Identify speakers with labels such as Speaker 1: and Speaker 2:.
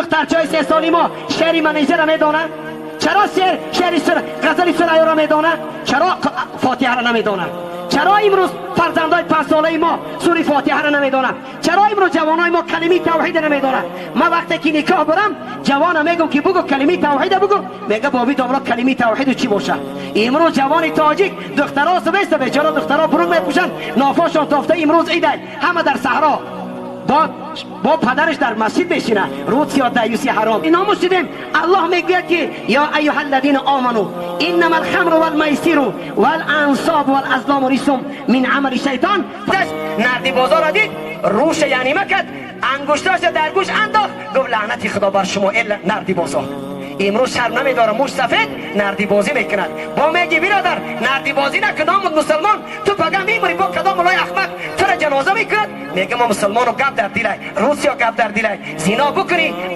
Speaker 1: Духтарчаи 3 соли мо шеъри Манижара медонад? Чаро шеъри ғазали Сурайёро медонад? Чаро Фотиҳаро намедонад? Чаро имрӯз фарзандои 5-солаи мо сури Фотиҳаро намедонанд? Чаро имрӯз ҷавонои мо калимаи тавҳида намедонанд? Ман вақте ки никоҳ бурам, ҷавона мегӯм, ки бугӯ, калимаи тавҳида бугӯ. Мега: «Боби домро, калимаи тавҳиду чӣ бошад?» Имрӯз ҷавони тоҷик, духтаро субеста, бечора духтаро бурук мепӯшанд, нофошон тофта. Имрӯз идай, ҳама дар саҳро, бо падараш дар масҷид мешина. Рӯсиё даюси ҳаром иному шудем. Аллоҳ мегӯяд, ки: «Ё айюҳа аллазина оману иннама алхамру валмайсиру валансобу валазлому рисум мин амали шайтон». Нарди бозора дид, рӯша яънима кард, ангушташа дар гӯш андохт, гуфт: «Лаънати Худо бар шумо, э нарди бозор». Имрӯз шарм намедорам, муш сафед нардибозӣ мекунад. Бо меги: «Биродар, нардибозӣ накун, омуд мусалмон, ту пага мемурӣ, бо кадом мулои ахмақ тура ҷаноза мекунад?» Мега: «Мо мусалмону». Гап дар дилай, русиё, гап дар дилай, зино букунӣ.